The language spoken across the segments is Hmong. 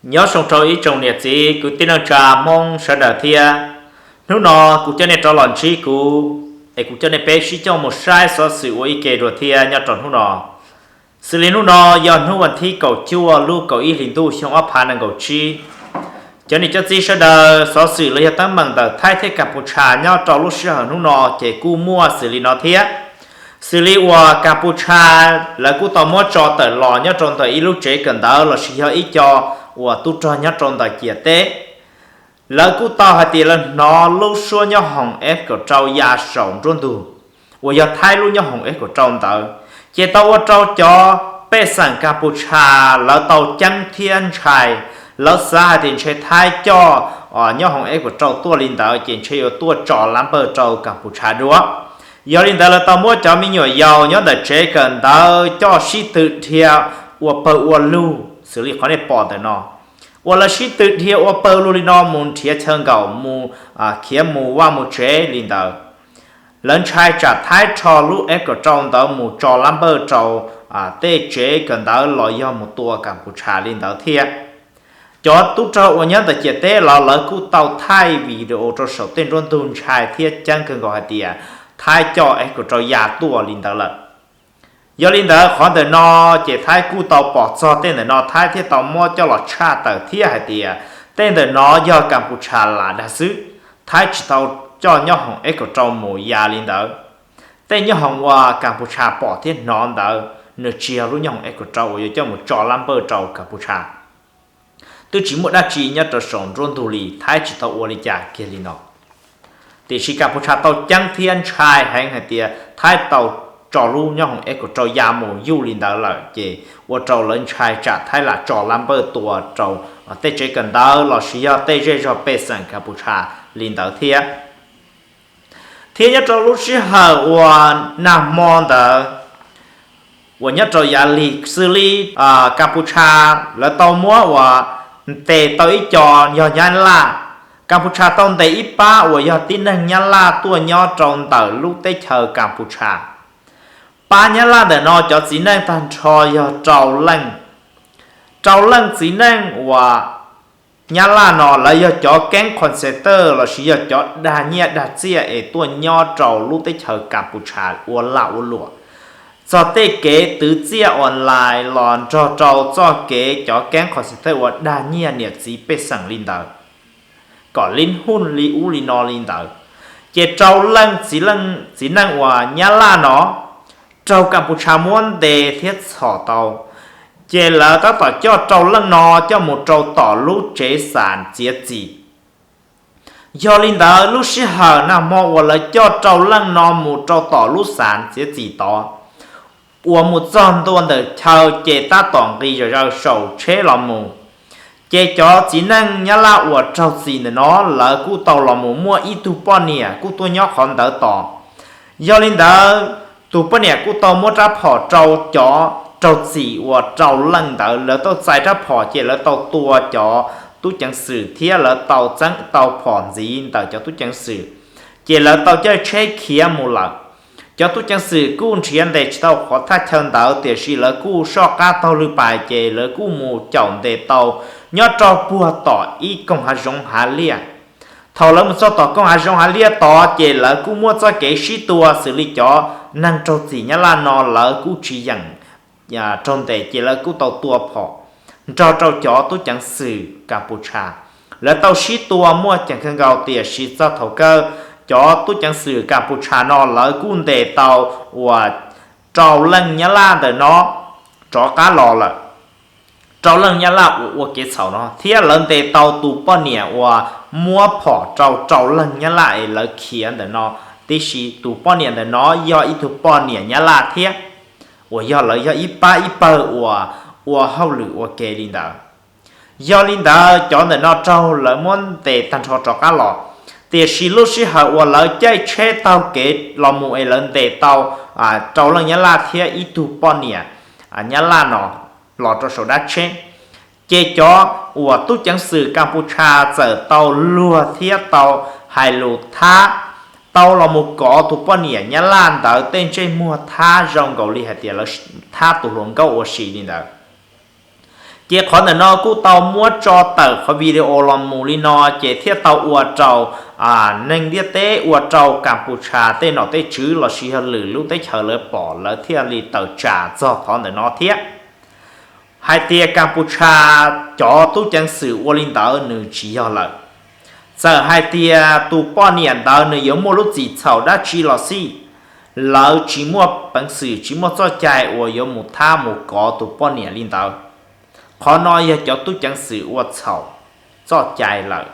Nyob zoo rau ib tsoom niam txiv kwv tij neej tsa Hmoob sawv daws thiab. Hnub no kuv coj nej rov los ntsib kuv, es kuv coj nej peb sib coj mus saib xov xwm ua ib ke dua thiab nyob rau hnub no. Xws li hnub no yog hnub vas thib kaum cuaj lub kaum ib hlis ntuj xyoo ob phav nees nkaum tsib. Cov niam cov txiv sawv daws, xov xwm los yog teeb meem ntawm Thaib thiab Kaputsha nyob rau lub sij hawm hnub no ces kuj muaj xws li no thiab. Xws li uas Kaputsha lawv kuj tau muab tso tawm los nyob rau ntawm ib lub tsev kawm ntawv lossis yog ib co uas tub rog nyob rau ntawm ciam teb. Lawv kuj tau hais tias lawv hnov lub suab nyob hoom F kaum rau ya saum nruab ntug, uas yog Thaib lub nyob hoom F kaum rau ntawd, ces tau ua rau cov pej xeem Kaputsha lawv tau ceeb thiab ntshai. Lawv xav hais tias ntshe Thaib coj nyob hoom F kaum rau tuaj li ntawd ces ntshe yuav tuaj tso lab npawj rau Kaputsha dua. Yog li ntawd lawv tau muab cov me nyuam yaus nyob ntawm tsev kawm ntawv coj sib tw dhia ua pawg ua lug xws li qhov nej pom ntawm no. Uas lawv sib tw dhia ua pawg lug li no mus nrhiav chaw nkaum mus khiav mus vaj mus tsev li ntawd. Lawv ntshai tsam Thaib rho lub F kaum rau ntawd mus tso lab npawj rau tej tsev kawm ntawv los yog mus tua Kaputsha li ntawd thiab. Cov tub rog uas nyob ntawm ciam teb los lawv kuj tau thaij video rau saum tej nruab ntug ntshai thiab ceeb kawg nkaus hais tias Thaib coj F kaum rau ya tuaj li ntawd lawm. Yog li ntawd qhov ntawm no ces Thaib kuj tau pom txog tej ntawm no Thaib thiaj tau muab coj los tshaj tawm thiab hais tias tej ntawm no yog Kaputsha lam dag xwb, Thaib tsis tau coj nyob hoom F kaum rau mus ya li ntawd. Tej nyob hoom uas Kaputsha pom thiab hnov ntawd nws tsis yog lub nyob hoom F kaum rau uas yuav coj mus tso lab npawj rau Kaputsha. Twb tsis muaj dab tsi nyob rau saum nruab ntug li, Thaib tsis tau ua li cas kiag li no. Tiam sis Kaputsha tau ceeb thiab ntshai heev hais tias Thaib tau tso lub nyob hoom F kaum rau ya mus yuj li ntawd lawm ces ua rau lawv ntshai tsam Thaib lam tso lab npawj tua rau tej tsev kawm ntawv lossis yog tej zej zog pej xeem Kaputsha li ntawd thiab. Thiab nyob rau lub sij hawm uas nag hmo ntawd uas nyob rau yav lig xws li Kaputsha lawv tau muab uas ntes tau ib co yog Nyab Laj. Kaputsha tau ntes ib pab uas yog tib neeg Nyab Laj tuaj nyob rau ntawm lub teb chaws Kaputsha. Pab Nyab Laj ntawm no cov txiv neej tag nrho yog rau leej, rau leej txiv neej uas Nyab Laj no lawv yog cov keeb contractor lossis yog cov dag nyiaj dag txiaj es tuaj nyob rau lub teb chaws Kaputsha ua lag ua luam txog tej kev twv txiaj online los nrog rau txoj kev cov keeb contractor uas dag nyiaj niam txiv pej xeem li ntawd, kom li huj li ub li no li ntawd. Ces rau leej txiv neej uas Nyab Laj no raug Kaputsha muab ntes thiab txhom tau, ces lawv tab tom coj rau leej no coj mus rau tom lub tsev xam txiav txim. Yog li ntawd lub sij hawm nag hmo uas lawv coj rau leej no mus rau tom lub xam txiav txim tod, uas mus txog ntua ntawm chaw ces tab tom nqis zom zaws saum tsheb los mus. Ces cov txiv neej Nyab Laj uas raug txim ntawm no lawv kuj tau los mus muaj ib tug poj niam kuj tuaj nyob qhov ntawd tos. Yog li ntawd, tus poj niam kuj tau muab rab phom rau cov raug txim uas rau leej ntawd, lawv tau txais rab phom ces lawv tau tua cov tub ceev xwm thiab lawv tau txeeb tau phom ntxiv ntawm cov tub ceev xwm, ces lawv tau caij tsheb khiav mus lawm. Cov tub ceev xwm kuj nrhiav ntes tsis tau qhov thaj chaw ntawd, tiam sis lawv kuj soj qab taug lw pais ces lawv kuj mus caum ntes tau nyob rau puag tom ib koog hav zoov hav liaj. Thaum lawv mus txog tom koog hav zoov hav liaj tod ces lawv kuj muaj txoj kev sib tua xws li cov neeg raug txim Nyab Laj no lawv kuj tsis yeem raug ntes ces lawv kuj tau tua phom nrog rau cov tub ceev xwm Kaputsha. Lawv tau sib tua muaj ceem kawg nkaus, tiam sis txog thaum kawg cov tub ceev xwm Kaputsha no lawv kuj ntes tau uas rau leej Nyab Laj ntawm no rov qab los lawm. Rau leej Nyab Laj uas ua kev txhaum no thiab lawv ntes tau tus poj niam uas muab phom rau rau leej Nyab Laj es lawv khiav ntawm no tib si. Tus poj niam ntawm no yog ib tug poj niam Nyab Laj thiab, uas yog lawv yog ib pab ib pawg uas ua hauj lwm ua ke li ntawd. Yog li ntawd cov ntawm no raug lawv muab ntes tag nrho rov qab los, tiam sis lub sij hawm uas lawv caij tsheb taug kev los mus es lawv ntes tau rau leej Nyab Laj thiab ib tug poj niam Nyab Laj no los rau saum dab tsheb, ces cov uas tub ceev xwm Kaputsha txawm tau luag thiab tau hais lus thab, tau los mus kov tus poj niam Nyab Laj ntawd tej ntsej muag thab zoo nkaus li hais tias lawv thab tus hluas nkauj ua si li ntawd. Ces qhov ntawm no kuj tau muab tso tawm qhov video los mus li no, ces thiaj tau ua rau neeg ntiaj teb, ua rau Kaputsha tej nom tej tswv lossis yog lwm lub teb chaws lawv pom, lawv thiaj li tawm tsam txog qhov ntawm no thiab, hais tias Kaputsha cov tub ceev xwm ua li ntawd nws tsis yog lawm. Txawm hais tias tus poj niam ntawd nws yuav muaj lub txim txhaum dab tsi los xij, lawv tsis muaj peev xwm, tsis muaj txoj cai uas yuav mus thab mus kov tus poj niam li ntawd. Qhov no yog cov tub ceev xwm ua txhaum txoj cai lawm.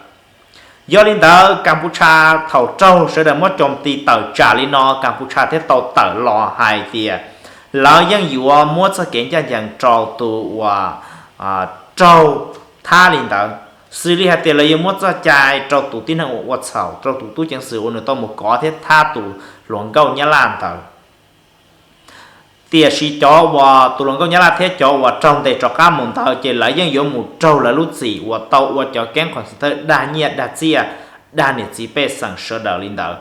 Yog li ntawd Kaputsha thaum raug sawv daws muab coj mus tawm tsam li no, Kaputsha thiaj tau tawm los hais tias lawv yeej yuav muab txoj kev ncaj ncees rau tus uas raug thab li ntawd, xws li hais tias lawv yuav muab txoj cai rau tus tib neeg uas ua txhaum, rau tus tub ceev xwm uas nws tau mus kov thiab thab tus hluas nkauj Nyab Laj ntawd. Tiam sis cov uas tus hluas nkauj Nyab Laj thiab cov uas raug ntes rov qab mus ntawd ces lawv yeej yuav mus raug lawv lub txim uas tau ua cov keeb qhov txwv thawj dag nyiaj dag txiaj, dag niam txiv pej xeem sawv daws li ntawd.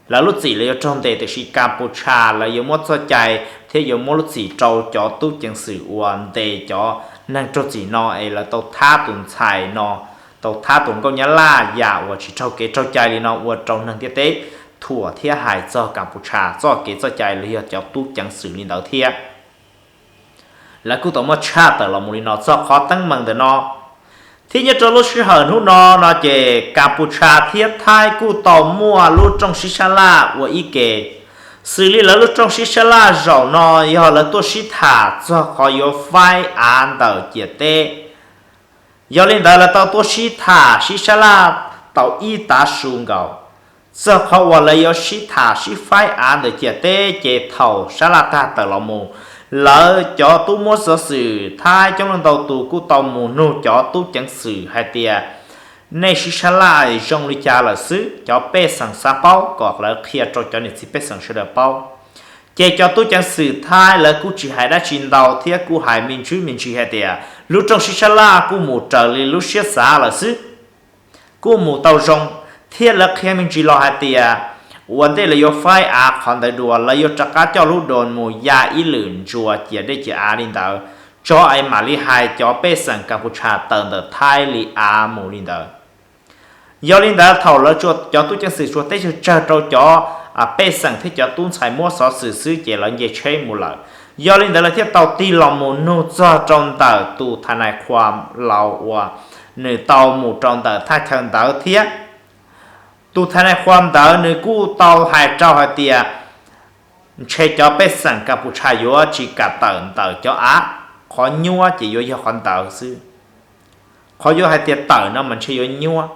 Lawv lub txim lawv yuav raug ntes, tiam sis Kaputsha lawv yuav muab txoj cai thiab yuav muab lub txim rau cov tub ceev xwm uas ntes cov neeg raug txim no es lawv tau thab tus ntxhais no, tau thab tus nkauj Nyab Laj yam uas tsis raug kev raug cai li no ua rau neeg ntiaj teb thuam thiab hais txog Kaputsha txoj kev txoj cai los yog cov tub ceev xwm li ntawd thiab. Lawv kuj tau muab tshaj tawm los mus li no txog qhov teeb meem ntawm no. Thiab nyob rau lub sij hawm hnub no no ces Kaputsha thiab Thaib kuj tau muaj lub rooj sib sab laj ua ib ke, xws li lawv lub rooj sib sab laj zaum no yog lawv tuaj sib tham txog qhov yuav faib av ntawm ciam teb. Yog li ntawd lawv tau tuaj sib tham sib sab laj tau ib tav su nkaus. Txog qhov uas lawv yuav sib tham sib faib av ntawm ciam teb ces thaum sab laj tag tawm los mus, lawv cov tub muab xov xwm Thaib coob leej ntau tus kuj tau mus nug cov tub ceev xwm hais tias nej sib sab laj zoo li cas lawm xwb, cov pej xeem xav paub kom lawv qhia rau cov niam txiv pej xeem sawv daws paub. Ces cov tub ceev xwm Thaib lawv kuj tsis hais dab tsi ntau thiab kuj hais me ntsis me ntsis hais tias lub rooj sib sab laj kuj mus raws li lub siab xav lawm xwb, kuj mus tau zoo, thiab lawv qhia me ntsis los hais tias ua ntej lawv yuav faib av qhov ntawd dua lawv yuav rov qab coj lub drone mus ya ib lwm ntsuas ciam dej ciam av li ntawd tso es mam li hais cov pej xeem Kaputsha tawm ntawm Thaib li av mus li ntawd. Yog li ntawd thaum lawv cov tub ceev xwm tsuas teb tsawg rau cov pej xeem thiab cov tub ntxhais muab xov xwm xwb ces lawv nce tsheb mus lawm. Yog li ntawd lawv thiaj tau tig los mus nug txog rau ntawm tus tha nais qhua laus uas nws tau mus rau ntawm thaj chaw ntawd thiab. Tus tha nais qhua ntawd nws kuj tau hais rau hais tias ntshe cov pej xeem Kaputsha yuav tsis kam tawm ntawm cov av, qhov nyuaj ces yuav yog qhov ntawd xwb. Qhov yuav hais tias tawm no mas ntshe yuav nyuaj,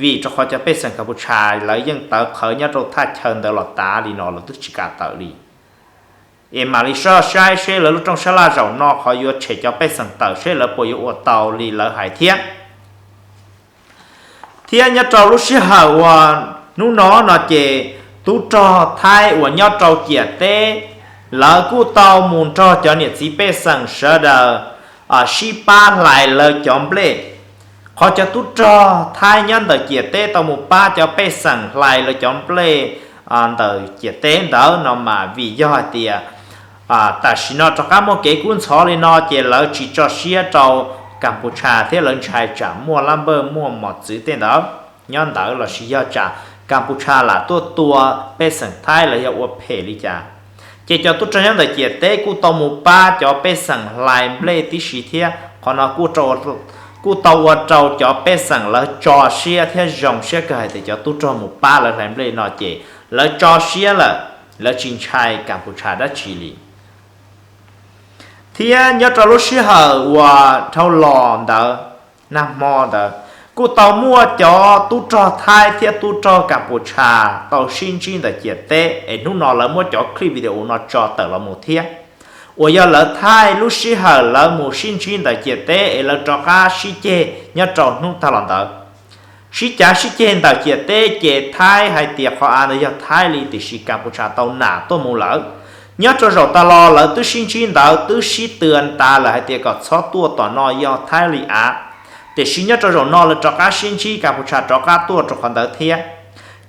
vim rau qhov cov pej xeem Kaputsha lawv yeej tawv qhawv nyob rau thaj chaw ntawd los tas li no los twb tsis kam tawm li. Es mam li soj saib seb lawv lub rooj sab laj zaum no qhov yuav tshem cov pej xeem tawm seb lawv puas yuav ua tau li lawv hais thiab. Thiab nyob rau lub sij hawm uas hnub no no ces tub rog Thaib uas nyob rau ciam teb, lawv kuj tau mus nrog cov niam txiv pej xeem sawv daws sib pab hlais lawv cov nplej. Qhov cov tub rog Thaib nyob ntawm ciam teb tau mus pab cov pej xeem hlais lawv cov nplej ntawm ciam teb ntawd no mas vim yog hais tias tam sim no rov qab muaj kev kub ntxhov li no ces lawv tsis tso siab rau Kaputsha thiab lawv ntshai tsam muaj lab npawj muaj mos txwv tej ntawd nyob ntawd lossis yog tsam Kaputsha lam tuaj tua pej xeem Thaib los yog ua phem li cas. Ces cov tub rog nyob ntawm ciam teb kuj tau mus pab cov pej xeem hlais nplej tib si thiab. Qhov no kuj tau ua rau cov pej xeem lawv tso siab thiab zoo siab kawg hais tias cov tub rog mus pab lawv hlais nplej no ces lawv tso siab lawm, lawv tsis ntshai Kaputsha dab tsi li. Thiab nyob rau lub sij hawm uas dhau los ntawd, nag hmo ntawd, kuj tau muaj cov tub rog Thaib thiab tub rog Kaputsha tau sib ntsib ntawm ciam teb es hnub no lawv muab cov clip video no tso tawm los mus thiab, uas yog lawv thaij lub sij hawm lawv mus sib ntsib ntawm ciam teb es lawv rov qab sib ceg nyob rau hnub tag los ntawd. Sib cav sib ceg ntawm ciam teb ces Thaib hais tias qhov av ntawd yog Thaib li tiam sis Kaputsha tau nam tuaj mus lawm. Nyob rau zaum tas los lawv twb sib ntsib ntawd twb sib tw tas lawm hais tias kom txhob tuaj tom no yog Thaib li av. Tiam sis nyob rau zaum no lawv rov qab sib ntsib Kaputsha rov qab tuaj rau qhov ntawd thiab.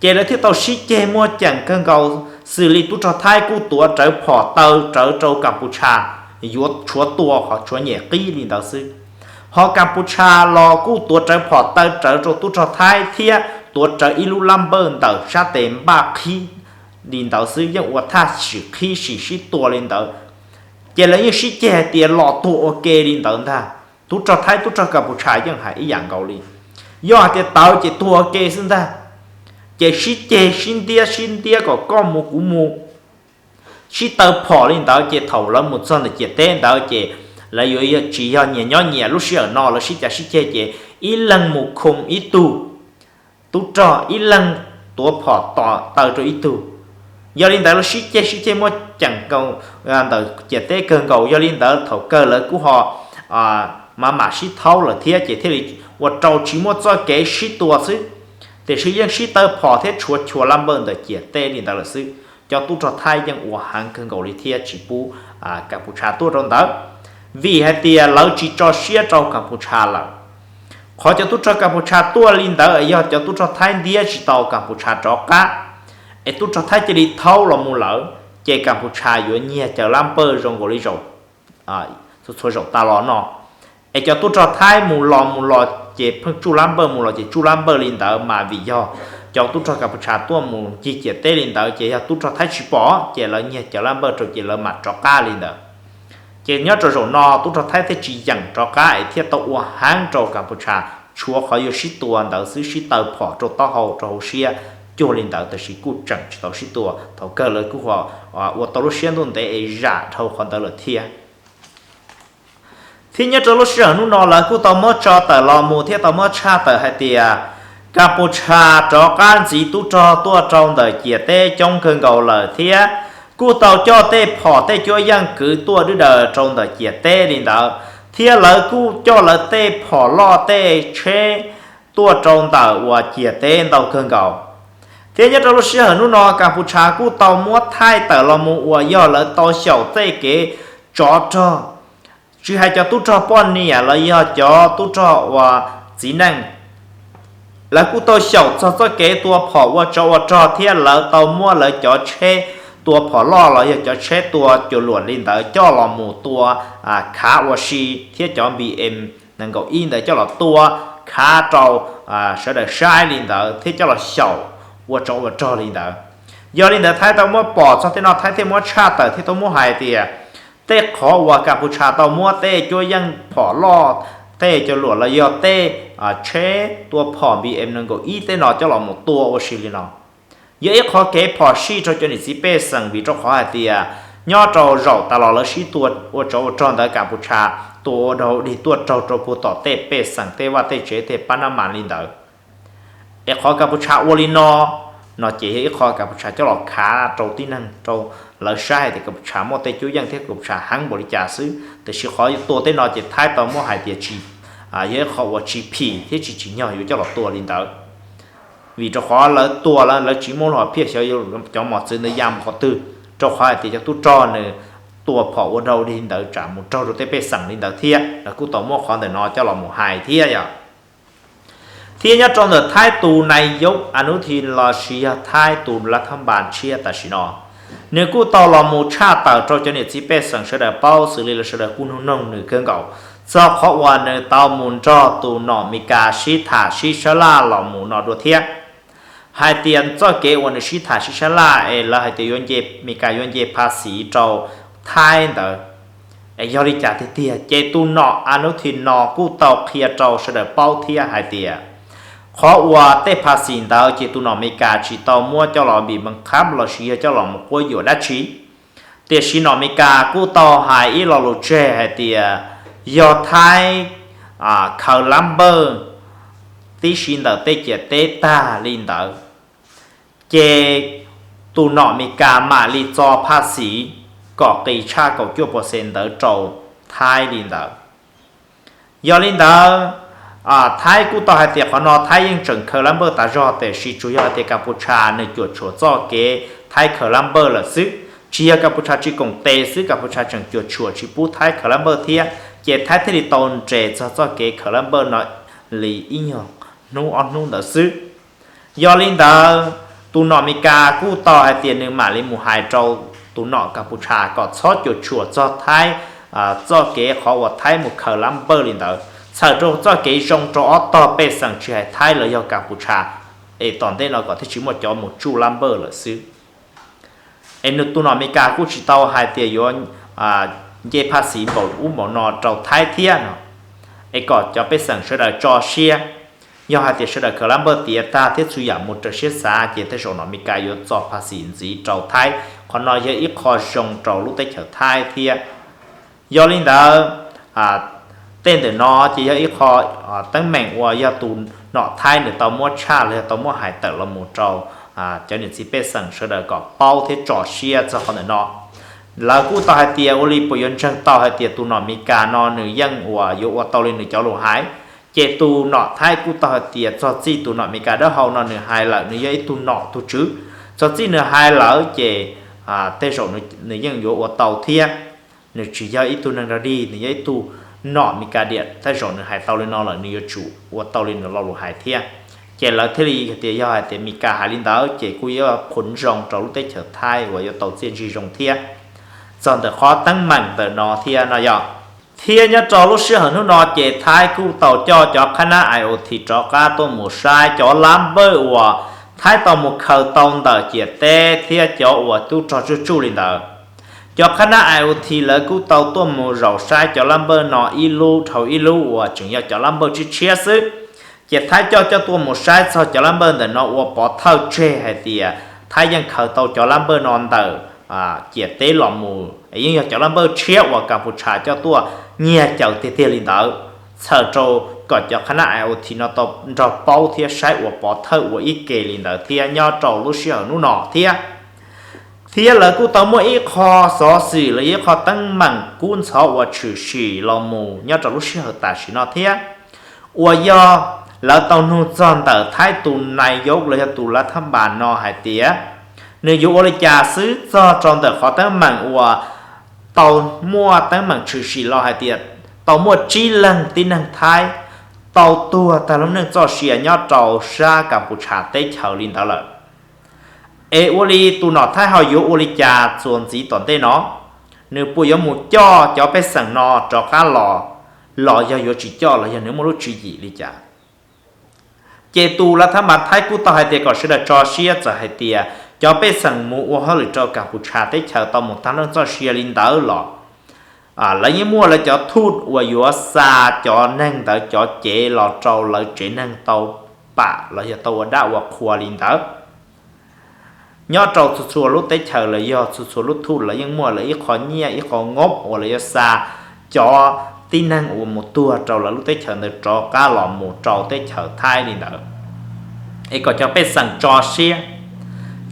Ces lawv thiaj tau sib ceg muaj ceem kawg nkaus, xws li tub rog Thaib kuj tuav rawv phom taw rawv rau Kaputsha yuav tshuav tua ho tshuav nyem qib li ntawd xwb. Ho Kas Pus Tshas los kuj tuav rawv phom taw rawv rau tub rog Thaib thiab tuav rawv ib lub lab npawj ntawm sab tes npaj qhib li ntawd xwb, yeej ua thaj sim qhib sim sib tua li ntawd. Ces lawv yeej sib ceg hais tias los tuag ua ke li ntawd ntag. Tub rog Thaib tub rog Kas Pus Tshas yeej hais ib yam nkaus li, yog hais tias tawv ces tuag ua ke xwb ntag. Ces sib ceg sib ntiab sib ntiab kom koj mus kuv mus, sib taw phom li ntawd. Ces thaum lawv mus txog ntawm ciam teb ntawd ces lawv yuav tsis yog nyias nyob nyias, lub sij hawm no lawv sib cav sib ceg ces ib leeg mus khoo ib tug tub rog, ib leeg tuav phom taw rau ib tug. Yog li ntawd lawv sib ceg sib ceg muaj ceem ntawm ciam teb kawg nkaus. Yog li ntawd thaum kawg lawv kuj ho mam mam sib thaub lawm thiab ces thiaj li ua rau tsis muaj txoj kev sib tua xwb, tiam sis yeej sib taw phom thiab tshuav chua lab npawj ntawm ciam teb li ntawd lawm xwb. Cov tub rog Thaib yeej ua heev kawg nkaus li thiab tsis pub Kas Pus Tshas tuaj rau ntawd, vim hais tias lawv tsis tso siab rau Kas Pus Tshas lawm. Qhov cov tub rog Kas Pus Tshas tuaj li ntawd yog cov tub rog Thaib ntiab tsis tau Kas Pus Tshas rov qab, es tub rog Thaib cia li thaub los mus lawm, ces Kas Pus Tshas yuav nyiag cov lab npawj zoo nkaus li zaum txhua zaum tas los no. Es cov tub rog Thaib mus los mus los ces pheej tsuj lab npawj, mus los ces tsuj lab npawj li ntawd, mas vim yog cov tub rog Kas Pus Tshas tuaj mus ncig ciam teb li ntawd ces yog tub rog Thaib tsis pom ces lawv nyiag cov lab npawj rau ces lawv mam rov qab li ntawd. Ces nyob rau zaum no tub rog Thaib thiaj tsis yeem rov qab es thiaj tau ua heev rau Kas Pus Tshas, tshuav qhov yuav sib tua ntawd xwb, sib taw phom rau taub hau rau hauv siab cuag li ntawd, tab sis kuj tseem tsis tau sib tua. Thaum kawg lawv kuj ua tau lub siab ntuj ntev es zam dhau qhov ntawd lawm thiab. Thiab nyob rau lub sij hawm hnub no lawv kuj tau muab tso tawm los mus thiab tau muab tshaj tawm hais tias Kas Pus Tshas rov qab ntxiv tub rog tuaj rau ntawm ciam teb coob kawg nkaus lawm thiab kuj tau coj tej phom tej cuab yeej kwv tuaj dwb daws rau ntawm ciam teb li ntawd, thiab lawv kuj coj lawv tej phom loj tej tsheb tuaj rau ntawm uas ciam teb ntau kawg nkaus. Thiab nyob rau lub sij hawm hnub no Kas Pus Tshas kuj tau muab thaij tawm los mus uas yog lawv tau xyaum tej kev tsov rog, tsis hais cov tub rog poj niam los yog cov tub rog uas txiv neej, lawv kuj tau xyaum txog txoj kev tua phom ua tsov ua rog thiab lawv tau muab lawv cov tsheb tua phom loj los yog cov tsheb tua cuam luam li ntawd coj los mus tua khav ua si thiab cov B M nees nkaum ib ntawd coj los tua khav rau sawv daws saib li ntawd thiab coj los xyaum ua tsov ua rog li ntawd. Yog li ntawd Thaib tau muab pom txog tej no Thaib thiaj muab tshaj tawm thiab tau muab hais tias tej qhov uas Kas Pus Tshas tau muab tej cuab yeej phom loj, tej cuam luam los yog tej tsheb tua phom B M nees nkaum ib tej no coj los mus tua ua si li no, yog ib qhov kev phom sij rau cov niam txiv pej xeem, vim rau qhov hais tias nyob rau zaum tas los lawv sib tua ua tsov ua rog ntawd Kas Pus Tshas tua ua dog dig tuaj raug rau puag tom tej pej xeem tej vaj tej tsev tej pab nab mas li ntawd. Es qhov Kas Pus Tshas ua li no, no ces yog ib qho Kas Pus Tshas coj los khav rau tib neeg rau lawv saib hais tias Kas Pus Tshas muaj tej cuab yeej thiab Kas Pus Tshas heev npaum li cas xwb. Tiam sis qhov tua tej no ces Thaib tau muab hais tias tsis, yog ib qho uas tsis phim thiab tsis tsim nyog yuav coj los tua li ntawd. Vim rau qhov lawv tua lawv tsis muaj lub hom phiaj xyov cov mos txwv ntawd ya mus qhov twg, rau qhov hais tias cov tub rog nws tua phom ua dog dig ntawd tsam mus raug rau tej pej xeem li ntawd thiab. Lawv kuj tau muab qhov ntawm no coj los mus hais thiab yog Thiab nyob rau ntawm Thaib tus nais yauv Anuntin los sis yog Thaib tus lav thab npas tshiab tam sim no, nws kuj tau los mus tshaj tawm rau cov niam txiv pej xeem sawv daws paub xws li lawv sawv daws kuj nug noog nws kawg nkaus txog qhov uas nws tau mus nrog tus nom Mes Kas sib tham sib sab laj los mus no dua thiab. Hais tias txoj kev uas nws sib tham sib sab laj es lawv hais tias Mes Kas yuav nce pha xiv rau Thaib ntawd, es yog li cas tiag tiag ces tus nom Anuntin no kuj tau qhia rau sawv daws paub thiab hais tias qhov uas tej pha xiv ntawd ces tus nom Mes Kas tsis tau muab coj los npim mees khab los sis yog coj los mus quab yuam dab tsi. Tiam sis nom Mes Kas kuj tau hais ib lo lus tseg hais tias yog Thaib khaws lab npawj tib si ntawm tej ciam teb tag li ntawd, ces tus nom Mes Kas mam li txo pha xiv kom qis tshaj kaum cuaj pua xees ntawd rau Thaib li ntawd. Yog li ntawd, Thaib kuj tau hais tias qhov no Thaib yeej tseem khaws lab npawj tas zog, tiam sis tsuas yog hais tias Kas Pus Tshas nws cuam tshuam txoj kev Thaib khaws lab npawj lawm xwb. Tsis yog Kas Pus Tshas tsis koom tes xwb, Kas Pus Tshas tseem cuam tshuam tsis pub Thaib khaws lab npawj thiab, ces Thaib thiaj li tau nres txog txoj kev khaws lab npawj no li ib nyuag hnub ob hnub ntawd xwb. Yog li ntawd, tus nom Mes Kas kuj tau hais tias nws mam li mus hais rau tus nom Kas Pus Tshas kom txhob cuam tshuam txog Thaib txoj kev qhov uas Thaib mus khaws lab npawj li ntawd, txhawm rau txoj kev zoo rau ob tog pej xeem tsis hais Thaib los yog Kas Pus Tshas, es tom ntej no kom thiaj tsis muaj cov mus tsuj lab npawj lawm xwb. Es nws tus nom Meskas kuj tsis tau hais tias yuav nce phaj xiv npaum ub npaum no rau Thaib thiab no, es kom cov pej xeem sawv daws tso siab. Yog hais tias sawv daws khaws lab npawj tiav tag thiab txhua yam mus raws siab xav ces tej zaum nom Meskas yuav txo phaj xiv ntxiv rau Thaib, qhov no yog ib qho zoo rau lub teb chaws Thaib thiab. Yog li ntawd, tej ntawm no ces yog ib qho teeb meem uas yog tus nom Thaib nws tau muab tshaj los yog tau muab hais tawm los mus rau cov niam txiv pej xeem sawv daws kom paub thiab tso siab txog qhov ntawm no. Lawv kuj tau hais tias ua li puas yuav ntseeg tau hais tias tus nom Meskas no nws yeej uas yuav ua tau li nws cov lus hais. Ces tus nom Thaib kuj tau hais tias txog txij tus nom Meskas dawb hau no nws hais lawm nws yog ib tug nom tug tswv, txog txij nws hais lawm ces tej zaum nws yeej yuav ua tau thiab. Nws tsis yog ib tug neeg dog dig, nws yog ib tug nom Meskas diam, tej zaum nws hais tau li no lawm nws yuav tsum ua tau li nws lo lus hais thiab. Ces lawv thiaj li tias yog hais tias Meskas hais li ntawd ces kuj yuav qhuas zoo rau lub teb chaws Thaib uas yuav tau txiaj ntsig zoo thiab. Txog ntawm qhov teeb meem ntawm no thiab no yog, thiab nyob rau lub sij hawm hnub no ces Thaib kuj tau coj cov qhab nab I O T rov qab tuaj mus saib cov lab npawj uas Thaib tau mus khaws tau ntawm ciam teb thiab cov uas tub rog tsuj tsuj li ntawd. Cov qhab nab I O T lawv kuj tau tuaj mus zaum saib cov lab npawj no ib lub dhau ib lub uas tseem yog cov lab npawj tshiab tshiab xwb. Ces Thaib coj coj tuaj mus saib txog cov lab npawj ntawm no ua pov thawj tseg hais tias Thaib yeej khaws tau cov lab npawj no ntawm ciam teb los mus, yeej yog cov lab npawj tshiab uas Kas Pus Tshas coj tuaj nyiag caws tiag tiag li ntawd. Txhawm rau kom cov qhab nab I O T no tau nrog paub thiab saib ua pov thawj ua ib ke li ntawd thiab nyob rau lub sij hawm hnub no thiab. Thiab lawv kuj tau muaj ib qho xov xwm los yog ib qho teeb meem kub ntxhov uas tshwm sim los mus nyob rau lub sij hawm tam sim no thiab, uas yog lawv tau nug txog ntawm Thaib tus nais yauv los yog tus lav thab npas no hais tias nws yuav ua li cas xwb txog rau ntawm qhov teeb meem uas tau muaj teeb meem tshwm sim los hais tias tau muaj tsib leeg tib neeg Thaib tau tuag tag lub neej txoj sia nyob rau sab Kas Pus Tshas teb chaws li ntawd lawm. Es ua li tus nom Thaib ho yuav ua li cas txuas ntxiv tom ntej no? Nws puas yuav mus coj cov pej xeem no rov qab los, los yog yuav tsis coj los yog nws muaj lub tswv yim li cas? Ces tus lav thab npas Thaib kuj tau hais tias kom sawv daws tso siab txawm hais tias cov pej xeem mus ua hauj lwm rau Kas Pus Tshas teb chaws tau mus tag lub neej txoj sia li ntawd los lawv yeej muaj lawv cov thuj uas yuav xa cov neeg ntawd cov cev los rau lawv tsev neeg tau pam los yog tau ua dab ua qhua li ntawd. Nyob rau txhua txhua lub teb chaws los yog txhua txhua lub thuj lawv yeej muaj lawv ib qho nyiaj ib qho ngob uas lawv yuav xa cov tib neeg uas mus tuag rau lawv lub teb chaws ntawd rov qab los mus rau teb chaws Thaib li ntawd, es kom cov pej xeem tso siab.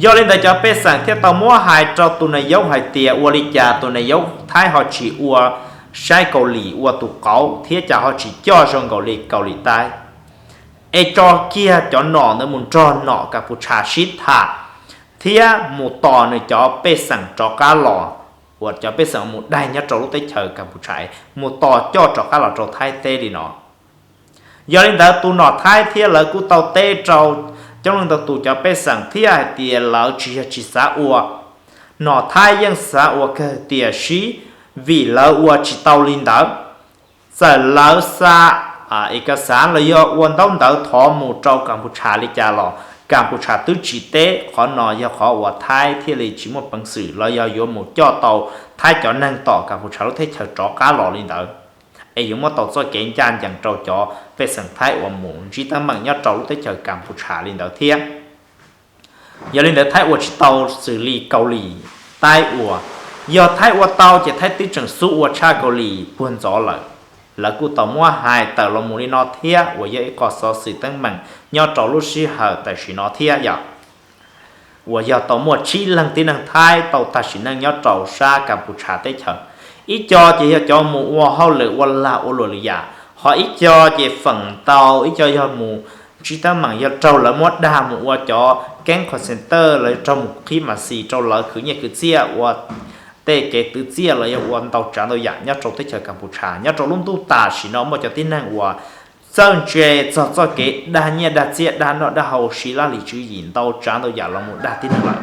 Yog li ntawd cov pej xeem thiaj tau muab hais rau tus nais yauv hais tias ua li cas tus nais yauv Thaib ho tsis ua saib Kaus Lim ua tus qauv thiab cas ho tsis coj zoo nkaus li Kaus Lim Taib, es tso kiag cov nom ntawd mus nrog nom Kas Pus Tshas sib tham thiab mus tos nws cov pej xeem rov qab los, uas cov pej xeem mus daig nyob rau lub teb chaws Kas Pus Tshas mus tos coj rov qab los rau Thaib teb li no. Yog li ntawd tus nom Thaib thiab lawv kuj tau teb rau coob leej ntau tus cov pej xeem thiab hais tias lawv tsis yog tsis xav ua, nom Thaib yeej xav ua kawg tiam sis vim lawv ua tsis tau li ntawd. Txawm lawv xa ib kas xav los yog ua ntaub ntawv thov mus rau Kas Pus Tshas li cas los Kas Pus Tshas twb tsis teb. Qhov no yog qhov uas Thaib thiaj li tsis muaj peev xwm los yog yuav mus coj tau Thaib cov neeg tom Kas Pus Tshas lub teb chaws rov qab los li ntawd, es yuav muab tau txoj kev ncaj ncees rau cov pej xeem Thaib uas mus ntsib teeb meem nyob rau lub teb chaws Kas Pus Tshas li ntawd thiab. Yog li ntawd Thaib ua tsis tau xws li Kaus Lim Taib ua. Yog Thaib ua tau ces Thaib twb tseem xub ua tshaj Kaus Lim puag ntxov lawm. Lawv kuj tau muab hais tawm los mus li no thiab uas yog ib qho xov xwm teeb meem nyob rau lub sij hawm tam sim no thiab yog uas yog tau muaj tsib leeg tib neeg Thaib tau tag sim neej nyob rau sab Kas Pus Tshas teb chaws. Ib co ces yog cov mus ua hauj lwm ua lag ua luam lwm yam, ho ib co ces feem ntau ib co yog mus ntsib teeb meem yog raug lawv muab dag mus ua cov keeb call center los yog raug mus qhib mas xis rau lawv khwv nyiaj khwv txiaj ua tej kev twv txiaj los yog ua ntau tsav ntau yam nyob rau teb chaws Kas Pus Tshas. Nyob rau lub ntuj tam sim no muaj cov tib neeg uas txawj ntse txog txoj kev dag nyiaj dag txiaj dag noj dag haus siv laj lim tswv yim ntau tsav ntau yam los mus dag tib neeg lawm.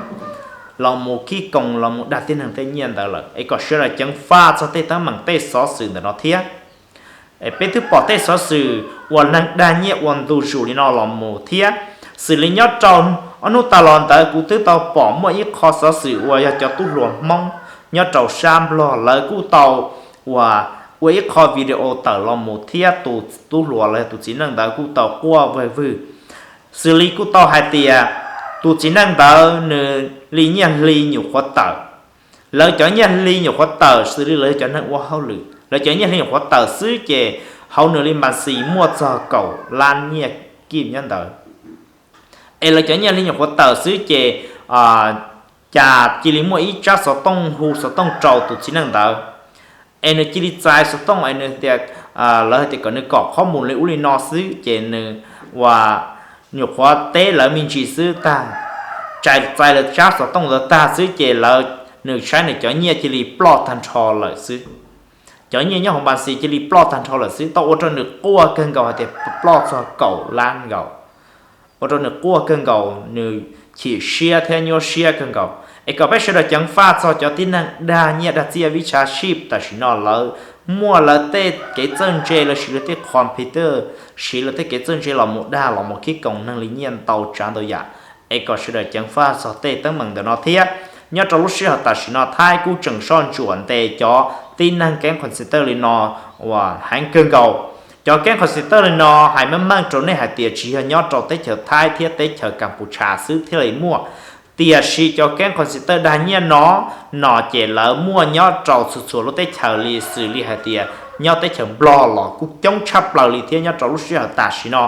los mus khib koos los mus dag tib neeg tej nyiaj ntawd lawm, es kom sawv daws ceev faj txog tej teeb meem tej xov xwm ntawm no thiab. Peb twb pom tej xov xwm uas neeg dag nyiaj ua ntu zus li no los mus thiab. Xws li nyob rau ob hnub tas los ntawd kuv twb tau pom muaj ib qho xov xwm uas yog cov tub hluas Hmoob nyob rau sab Nplog lawv kuj tau uas ua ib qho video tawm los mus thiab tus tub hluas los yog tus txiv neej ntawd kuj tau quaj vwg vwg. Xws li kuj tau hais tias tus txiv neej ntawd nws li nyiaj hli nyuam qhuav tawm. Lawv cov nyiaj hli nyuam qhuav tawm xws li lawv cov neeg ua hauj lwm, lawv cov nyiaj hli nyuam qhuav tawm xwb ces hauv nws li npas xis muaj txog kaum lab nyiaj kib nyob ntawd. Es lawv cov nyiaj hli nyuam qhuav tawm xwb ces cas cia li muaj ib tsab xov tooj hu xov tooj rau tus txiv neej ntawd, es nws cia li txais xov tooj es nws tias, lawv hais tias kom nws kom qhob mus li ub li no xwb ces nws uas nyuam qhuav teb lawv me ntsis xwb tag, txais lawv tsab xov tooj ntawd tag xwb ces lawv, nws saib nws cov nyiaj cia li ploj tag nrho lawm xwb. Cov nyiaj nyob hauv npas xis cia li ploj tag nrho lawm xwb, tau ua rau nws quaj kawg nkaus hais tias ploj txog kaum lab nkaus. Ua rau nws quaj kawg nkaus, nws chim siab thiab nyuaj siab kawg nkaus. Es kom peb sawv daws ceev faj txog cov tib neeg dag nyiaj dag txiaj vib tshav sib tam sim no lawv muaj lawv tej kev txawj ntse, lawv siv lawv tej computer, siv lawv tej kev txawj ntse los mus dag los mus khib koos neeg li nyiaj ntau tsav ntau yam. Es kom sawv daws ceev faj txog tej teeb meem ntawm no thiab. Nyob rau lub sij hawm tam sim no Thaib kuj tseem soj ntsuam ntes cov tib neeg keeb call center li no uas heev kawg nkaus. Cov keeb call center li no hais meej meej rau nej hais tias tsis yog nyob rau teb chaws Thaib thiab teb chaws Kaputsha xwb thiaj li muaj, tiam sis cov keeb call center dag nyiaj no, no ces lawv muaj nyob rau txhua txhua lub teb chaws li, xws li hais tias nyob teb chaws Nplog los kuj coob tshaj plaws li thiab. Nyob rau lub sij hawm tam sim no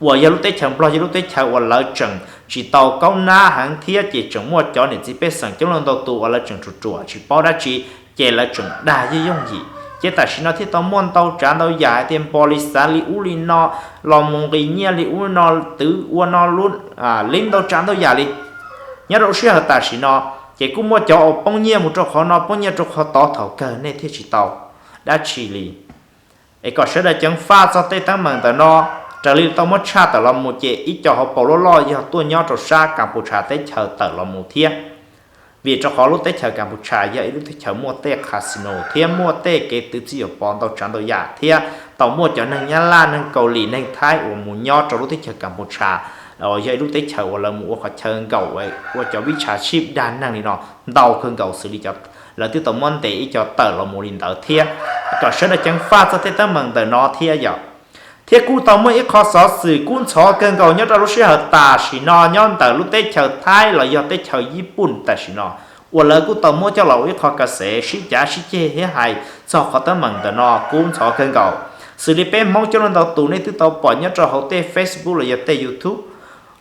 uas yog lub teb chaws Nplog yog lub teb chaws uas lawv tseem tsis tau kaub nab heev thiab ces tseem muaj cov niam txiv pej xeem coob leej ntau tus uas lawv tseem ruam ruam tsis paub dab tsi, ces lawv tseem dag yooj yooj yim. Ces tam sim no thiaj tau muaj ntau tsav ntau yam hais tias npog li xav li ub li no, los mus nqis nyiaj li ub no, twv ua no li ntau tsav ntau yam li. Nyob rau lub sij hawm tam sim no ces kuj muaj cov uas poob nyiaj mus rau qhov no poob nyiaj rau qhov tod, thaum kawg nej thiaj tsis tau dab tsi li. Es kom sawv daws ceev faj txog tej teeb meem ntawm no. Raws li tau muab tshaj tawm los mus ces ib co hauv paus loj loj yog tuaj nyob rau sab Kaputsha teb chaws tawm los mus thiab. Vim rau qhov lub teb chaws Kaputsha yog ib lub teb chaws muaj tej casino thiab muaj tej kev twv txiv yuam pov ntau tsav ntau yam thiab tau muaj cov neeg Nyab Laj, neeg Kaus Lim, neeg Thaib uas mus nyob rau lub teb chaws Kaputsha, yog ib lub teb chaws uas lawv mus ua qhov chaw nkaum ua cov vib tshav sib dag neeg li no ntau kawg nkaus, xws li lawv twb tau muab ntes ib co tawm los mus li ntawd thiab. Kom sawv daws ceev faj txog tej teeb meem ntawm no thiab yom. Thiab kuj tau muaj ib qho xov xwm kub ntxhov kawg nkaus nyob rau lub sij hawm tam sim no nyob ntawm lub teb chaws Thaib los yog teb chaws Yib Pun tam sim no, uas lawv kuj tau muab coj los ua ib qho ka xev sib cav sib ceg thiab hais txog qhov teeb meem ntawm no kub ntxhov kawg nkaus. Xws li peb Hmoob coob leej ntau tus nej twb tau pom nyob rau hauv tej Facebook los yog tej YouTube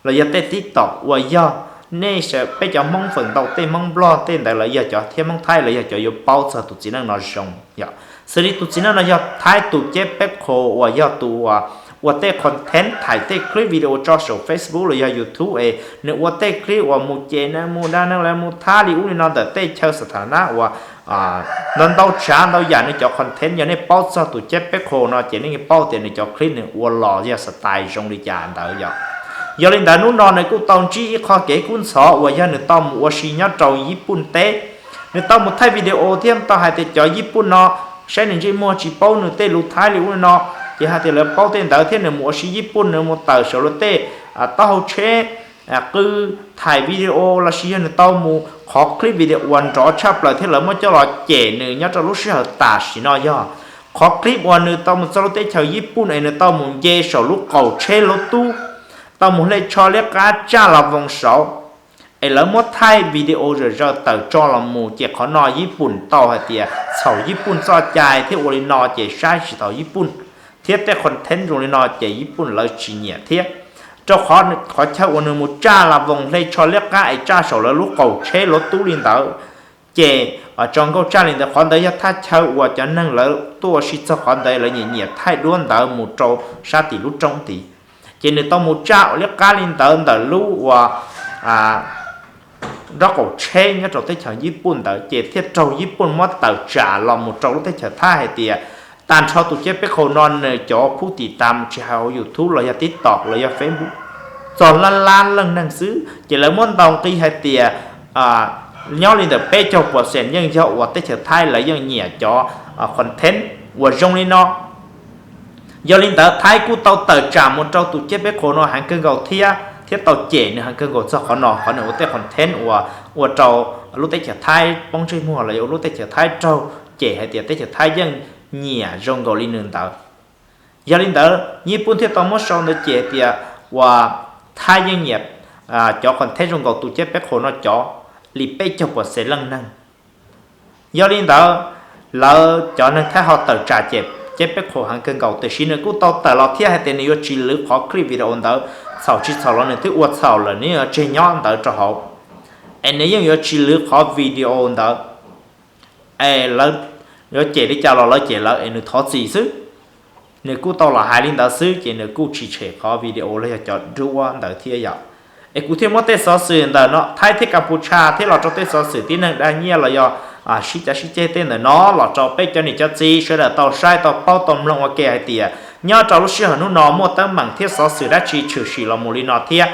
los yog tej TikTok uas yog nej, peb cov Hmoob feem ntau tej Hmoob Nplog tej ntawd los yog cov thiab Hmoob Thaib los yog cov yuav paub txog tus txiv neej no zoo yom. Xws li tus txiv neej no yog Thaib tus ceb peb qho uas yog tus uas ua tej content, thaij tej clip video tso saum Facebook los yog YouTube es nws ua tej clip uas mus cem neeg mus dag neeg los mus thab li ub li no ntawm tej chaw xa tha na uas ntau ntau tsav ntau yam. Nws cov content yog nej paub txog tus ceb peb qho no ces nej paub tias nws cov clip nws ua los yog style zoo li cas ntawd yom. Yog li ntawd hnub no nws kuj tau ntsib ib qho kev kub ntxhov uas yog nws tau mus ua si nyob rau Yib Pun teb. Nws tau mus thaij video thiab tau hais tias cov Yib Pun no saib nws ntsej muag tsis paub nws tej lus Thaib li ub li no, ces hais tias lawv paub tej ntawd thiab nws mus ua si Yib Pun nws mus tawm saum lawv tej taub hau tsheb qw, thaij video lossis yog nws tau mus qhov clip video uas nrov tshaj plaws thiab lawv muab coj los cem nws nyob rau lub sij hawm tam sim no yog qhov clip uas nws tau mus txog lub teb chaws Yib Pun es nws tau mus nce saum lub qaum tsheb lub tub, tau mus hle tsho liab qab tsaj las voos saud, es lawv muab thaij video zom zaws tawm tso los mus ces qhov no Yib Pun tau hais tias txhaum Yib Pun txoj cai thiab ua li no ces saib tsis taus Yib Pun, thiab tej content zoo li no ces Yib Pun lawv tsis nyiam thiab. Rau qhov qhov chaw uas nws mus tsaj las voos hle tsho liab qab es tsaj saum lawv lub qaum tsheb lub tub li ntawd, ces tso nkauj tsaj li ntawd, qhov ntawd yog thaj chaw uas cov neeg lawv tuaj ua si txog qhov ntawd lawv nyiam nyiam thaij duab ntawd mus rau sab tim lub roob tid. Ces nws tau mus tsaj liab qab li ntawd ntawm lub uas nraub qaum tsheb nyob rau teb chaws Yib Pun ntawd ces thiaj raug Yib Pun muab tawm tsam los mus rau lub teb chaws Thaib hais tias tag nrho tus ceb peb qho no nws cov phub tim tas tsis hais hauv YouTube los yog TikTok los yog Facebook txog lab lab leej neeg xwb ces lawv muab ntaus nqi hais tias Nyob li ntawm peb caug percent yeej yog uas teb chaws Thaib lawv yeej nyiam cov content uas zoo li no. Yog li ntawd Thaib kuj tau tawm tsam mus rau tus ceb peb qhus no heev kawg nkaus thiab, thiab tau cem nws heev kawg nkaus txog qhov no, qhov nws ua tej content uas ua rau lub teb chaws Thaib poob ntsej muag los yog ua lub teb chaws Thaib raug cem hais tias teb chaws Thaib yeej nyiam zoo nkaus li nws ntawd. Yog li ntawd Nyij Pooj thiaj tau muab sau ntawd cem tias uas Thaib yeej nyiam cov content zoo nkaus tus ceb peb qhus no cov li peb caug percent leej neeg. Yog li ntawd lawv cov neeg Thaib ho tawm tsam cem ceb peb qhus heev kawg nkaus, tiam sis nws kuj tau tawm los thiab hais tias nws yuav tsis lwv qhov clip video ntawd, txhaum tsis txhaum los nws twb ua txhaum lawm, nws yuav tseg nyob ntawd rau hauv, es nws yeej yuav tsis lwv qhov video ntawd. Es lawv yuav cem li cas los lawv cem lawv es nws thov txim xwb. Nws kuj tau los hais li ntawd xwb ces nws kuj tsis tshem qhov video los yog cov duab ntawd thiab yom. Es kuv thiaj muab tej xov xwm ntawm no Thaib thiab Kaputsha thiab los rau tej xov xwm tib neeg dag nyiaj los yog sib cav sib ceg tej ntawm no los rau peb cov niam cov txiv sawv daws tau saib tau paub tau mloog ua ke hais tias nyob rau lub sij hawm hnub no muaj teeb meem thiab xov xwm dab tsi tshwm sim los mus li no thiab.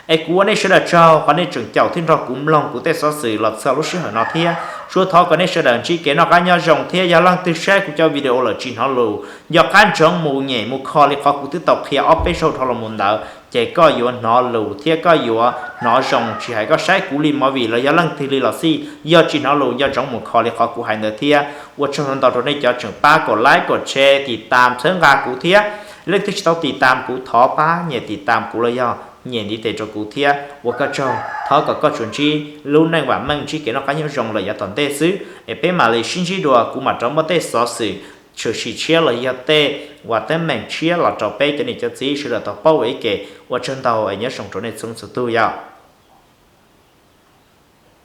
Es kuv ua nej sawv daws tsaug qhov nej tseem caum thiab nrog kuv mloog kuv tej xov xwm los txog lub sij hawm no thiab. Tsuas thov kom nej sawv daws ntsib kev noj qab nyob zoo thiab yog leej twg saib kuv cov video lawm tsis hnov lus, yog qab ntsoov mus nyem mus kho li qhov kuv twb tau qhia ob peb zaug dhau los mus ntawd ces koj yuav hnov lus thiab koj yuav hnov zoo, tsis hais koj saib kuv li movie los yog leej twg li los xij, yog tsis hnov lus nco ntsoov mus kho li qhov kuv hais ntawd thiab. Ua tsaug ntau rau nej cov tseem pab kom like kom share tiv tam txhawb nqa kuv thiab. Leej twg tsis tau tiv tam kuv thov pab nyem tiv tam kuv los yog nyem ntiv tes rau kuv thiab. Ua koj tsaug, thov kom koj tsuas ntsib lub neej vam meej ntsib kev noj qab nyob zoo lawm yav tom ntej xwb es peb mam li sib ntsib dua, kuv mam rov muab tej xov xwm tshwm sim tshiab los yog tej uas teeb meem tshiab los rau peb cov niam cov txiv sawv daws tau paub ua ib ke. Ua tsaug ntau es nyob zoo rau nej txhua txhua tug yom.